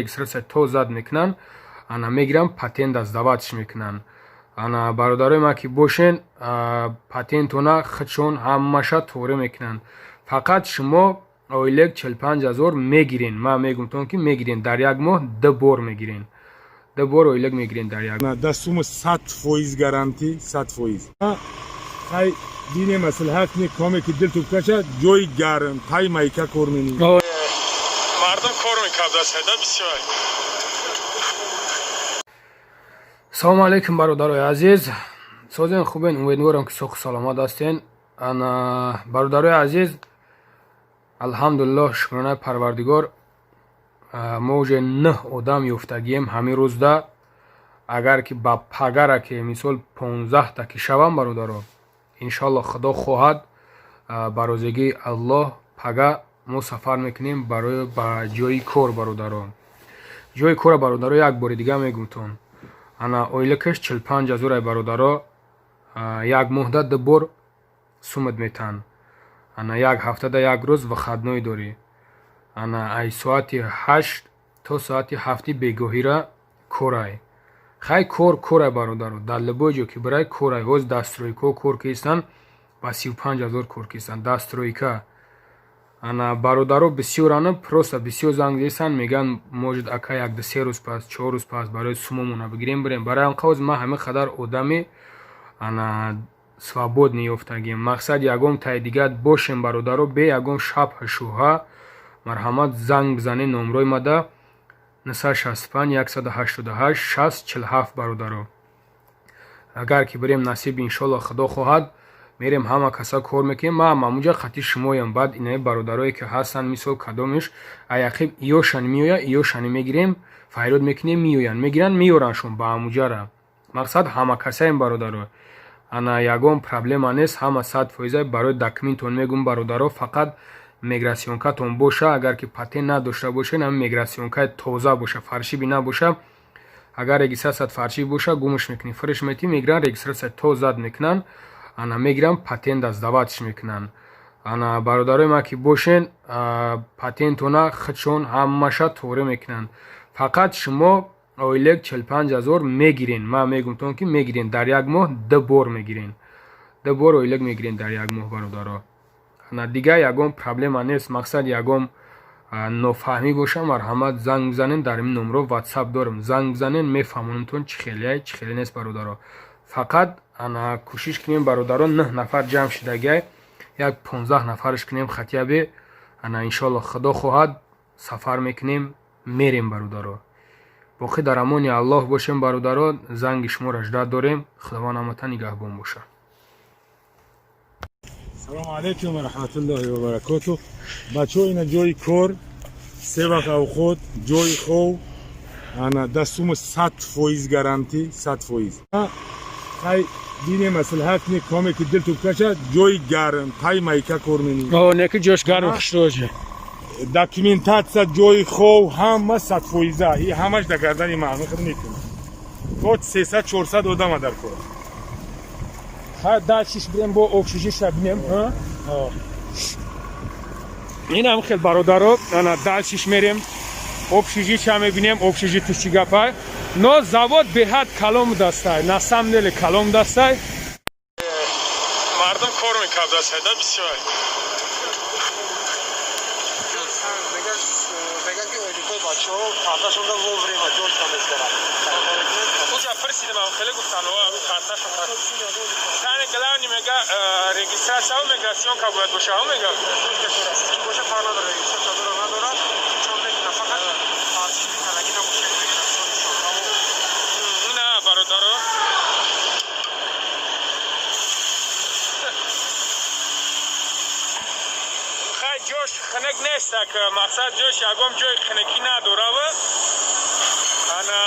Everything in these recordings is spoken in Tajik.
Регистрация то зад мекунанд, ана мегиранд, патент сдавать ш мекунанд. Ана бародарои ман ки бошен, патентона худшон ҳамаша торе мекунанд. Фақат шумо ойлик 45 000 мегирен. Ман мегумтон, ки мегирен, дар як моҳ ду бор мегирен, ду бор ойлик мегирен дар як. Дастумо 100% гарантӣ, 100%. Хай, дине маслиҳат не коме ки дил туб каша, ҷои гарм, тай майка кор менӣ. Мардум кор мекард, сайда бисёр. Салому алейкум, бародарои азиз, созен, хубен? Умедворам, ки соҳу саломат ҳастен. Ана, бародарои азиз, алҳамдулиллоҳ, шукронаи Парвардигор, мо уже нӯҳ одам ёфтагием ҳамин рӯзда. Агар ки ба пагара ки мисол 15та ки шавам, бародаро, иншоалло, Худо хоҳад, ба розигии Аллоҳ, пага мо сафар мекунем барои ба ҷои кор. Бародаро, ҷои кора, бародаро, як бори дига мегумтон. Ана ойликаш 45 000 ай, бародаро, як моҳда ду бор сумад метаҳанд. Ана як ҳафтада як рӯз выходной дорӣ. Ана ай соати 8 то соати 7-и бегоҳира корай. Хай, кор корай, бародаро, дар любой ҷо ки бирай, корай. Ҳоз да стройка кор кистан, ба 35 000 кор кистан да стройка. Ана бародаро бисёрана, просто бисёр занг зестанд, мегӯянд, может, ака, як ду се рӯз пас, 4 рӯз пас барои сумомона бигирем, бирем. Барои ҳам қавз ман ҳамин қадар одами ана свободный ёфтагем. Мақсад, ягон таи дигар бошем, бародаро, бе ягон шабҳа шӯҳа, марҳамат, занг бизанед номрои мада: 965 188 60 47. Бародаро, агар ки бирем, насиб, иншолло, Худо хоҳад, мерем, ҳама каса кор мекунем. Ман ҳамунҷа хати шумоям. Баъд инаи бародарое ки ҳастанд, мисол, кадомиш аяқиб иёшан меоя, иёшани мегирем, файрод мекунем, меоянд, мегиранд, меёрандшон ба ҳамуҷара. Мақсад, ҳама касаем, бародаро, ана ягон проблема нест, ҳама 100%. Барои документон мегум, бародаро, фақат миграционка тон боша. Агар ки патент надошта бошед, ҳамин миграционка и тоза боша, фальшивый набоша. Агар регистрация фальшивый боша, гумш мекунӣ, фириш метӣ, мегиранд, регистрация тозад мекунанд, ана мегиранд, патент сдавать ш мекунанд. Ана бародарои ман ки бошен, патентона худшон ҳамаша торе мекунанд. Фақат шумо ойлик 45 000 мегирен. Ман мегумтон, ки мегирен, дар як моҳ ду бор мегирен, ду бор ойлик мегирен дар як моҳ, бародаро. Ана дигар ягон проблема нест. Мақсад, ягон нофаҳмӣ боша, марҳамат, занг бизанен. Дар ин номро ватсап дорем, занг бизанен, мефаҳмонемтон, чӣ хеле, чӣ хеле нест. Бародаро, фақат ана кӯшиш кунем, бародарон, нӯҳ нафар ҷамъ шидагиай, як 15 нафарш кунем хотя бы. Ана иншоалло, Худо хоҳад, сафар мекунем, мерем, бародаро. Боқӣ дар амони Аллоҳ бошем, бародаро, занги шуморо ждать дорем. Худованд ҳамата нигаҳбон боша. Салому алейкум ва раҳматуллоҳи ва баракоту. Бачаҳо, ина ҷои кор, се вақт авхот, ҷои хов, ана дастумо 100% гарантӣ, 100%. Хай, дине маслиҳат не коме ки дил туб каша, ҷои гарм, тай майка кор менӣ. Неки ҷош гарм, хушрӯже. Документация, ҷои хов, ҳама 100%-а. И ҳамаш дар гардани ман худ мекунам. То 300 400 одама дар кор. Ха, дальше ш бирем, бо общежитие ша бинем. Инам хел, бародаро, ана дальше ш мерем, общежитие ша мебинем, общежитие чӣ гапай. Но завод беҳад калом дастай, на самом деле калом дастай. Мардум кор мекард, сайда бисёр. Мегӯяд, ки ойликҳои бачаҳо карташонро вовремя ҷойшон мезанад. Уҷа пурсидим, хеле гуфтан, карташон. Самое главное, мега, регистрация миграционка бояд боша, мега. Ки боша, фарқ надорад, регистрация дора, надорад, чон мекунад, фақат фальшивый калагӣ набошад регистрация шон. На, бародаро, хай, ҷош хунук нест, ак мақсад, ҷош ягон ҷои хунукӣ надорава. Ана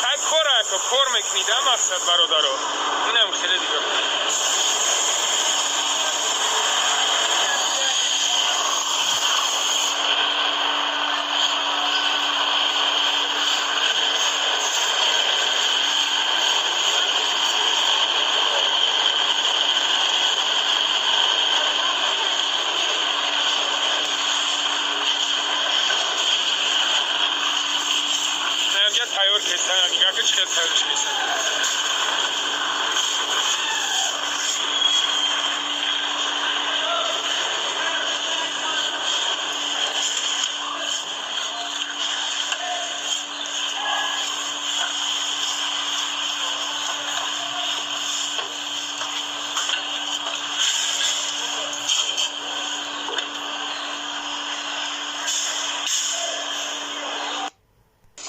хай, кора кор мекунид, а мақсад, бародаро, инам хеле дига. кеста, нигаҳ ки чӣ хел тайёрш кеста.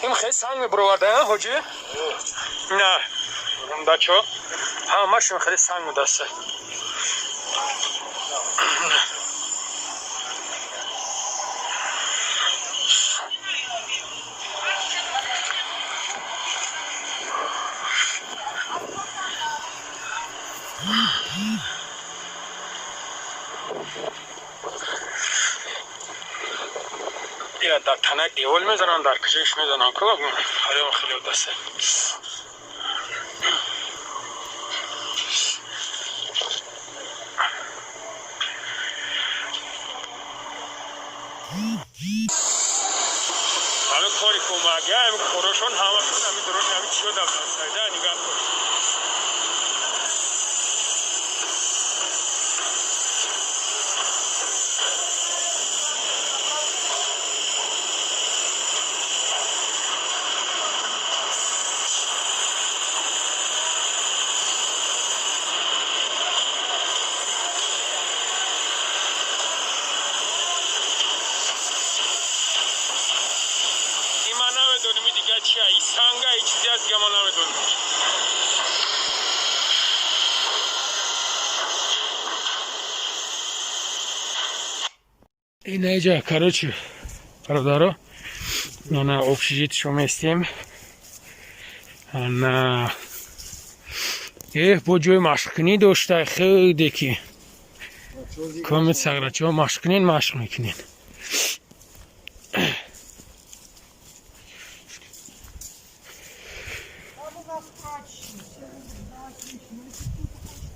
Ин хеле санг мебуроварда, ҳоҷӣ? На, бачо, ҳамашон хеле санг будаста. Ира дар танаи девол мезананд, дар куҷоиш мезананд, ку ҳаём хеле будаста. Ҳамин кори кӯмакия, ҳамин корошон ҳамашон ҳамин дуруни ҳамин чиё дафтарсайда, нигаҳ кун. Ин ман намедонем, и дига чия, и санга, и чизе аст, дига ман намедонем. Инаиҷа, короче, бародаро, ана общежит шо местем. Ана бо ҷои машқкунӣ дошта, хеле ки комет сағрачиҳо машқ кунен, машқ мекунен. Там у нас прачечная, все любят сдавать вещи. Но если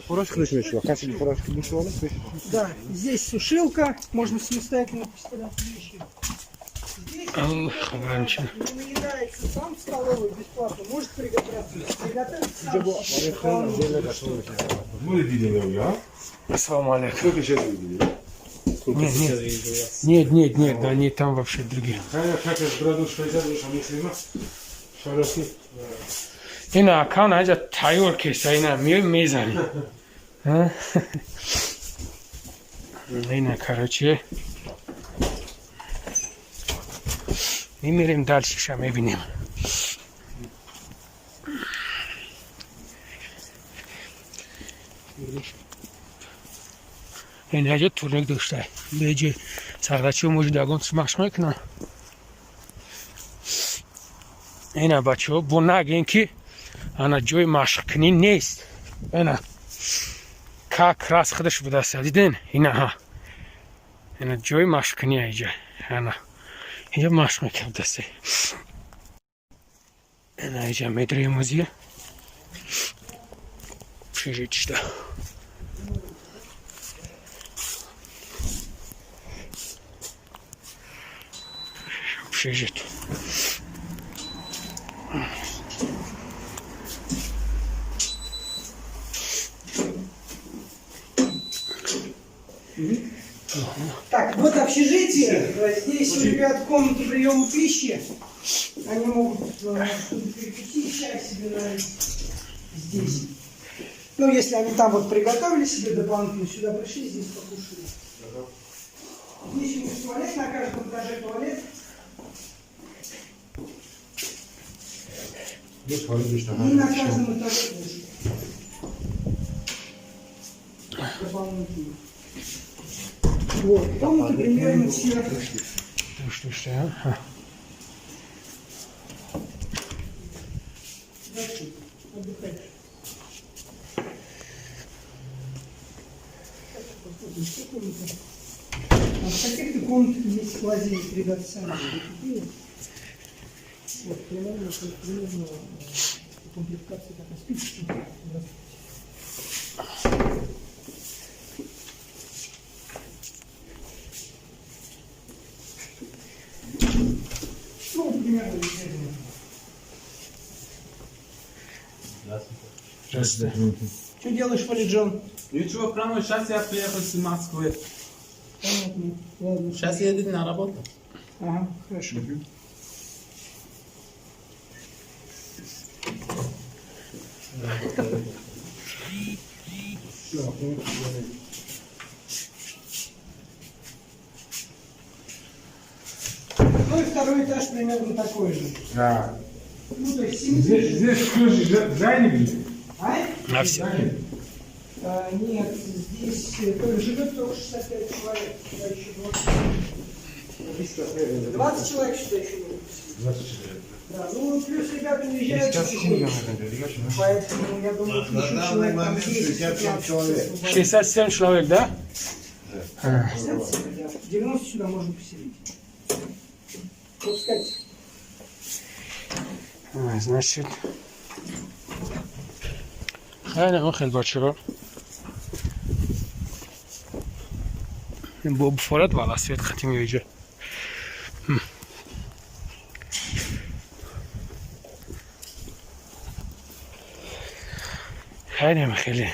кто-то хочет постираться самостоятельно, кто живет здесь, Да, здесь сушилка, можно самостоятельно постирать вещи. Здесь Аллах, хабарчи. не наедается сам в столовой бесплатно, может приготовить, приготовить сам дополнительно. Ассаламу алейкум. Нет, нет, нет, нет, нет, они там вообще другие. Ина аккаунт аҷа тайёр кеса, ина миёй мезанӣ. Ина, короче, мемирем, дальше ша мебинем. Инаҷа турник дошта. Беҷи сағрачиҳо может ягон машқ мекунанд. Ина, бачаҳо, бо нагем ки ана ҷои машқкунӣ нест. Ина как раз худаш будаста, диден? Инаҳа. Ина ҷои машқкунӣ иҷа. Ана инҷа машқ мекардаста. Ина иҷа медроем озия. Общежитишда. Общежит. Так, вот общежитие. Здесь у ребят комната приема пищи. Они могут оттуда перекусить, чай себе налить здесь. Ну, если они там вот приготовили себе дополнительно, сюда пришли, здесь покушали. Здесь у них туалет, на каждом этаже туалет. И на каждом этаже душ. Дополнительно. Вот, комнаты примерно все. Душ дошта. Ҳа. Здравствуйте, отдыхайте. Сейчас посмотрим, все комнаты. А в каких-то комнатах есть холодильник, ребята сами себе купили. Вот, примерно, то есть примерно комплектация такая спички. Здравствуйте. примерно везде одинаково. Что делаешь, Валиджон? Ничего, прямо сейчас я приехал с Москвы. Понятно. Ладно. Сейчас едет на работу. Ага, хорошо. Ну и второй этаж примерно такой же. Да. Ну, то есть Здесь, симметрично. здесь тоже заняли? А? На все. А, нет, здесь только живет только 65 человек. Сюда еще 20. 20 человек сюда еще можно поселить. Да, ну плюс ребята уезжают потихоньку. Поэтому я думаю, что еще человек там 10, 15 освободится. 67 человек, да? 67, да. 90 сюда можно поселить. Пускайте. А, значит, хайна хел бачаро. Бо бфорат вала свет хатим ёиҷа. Хайнам хеле.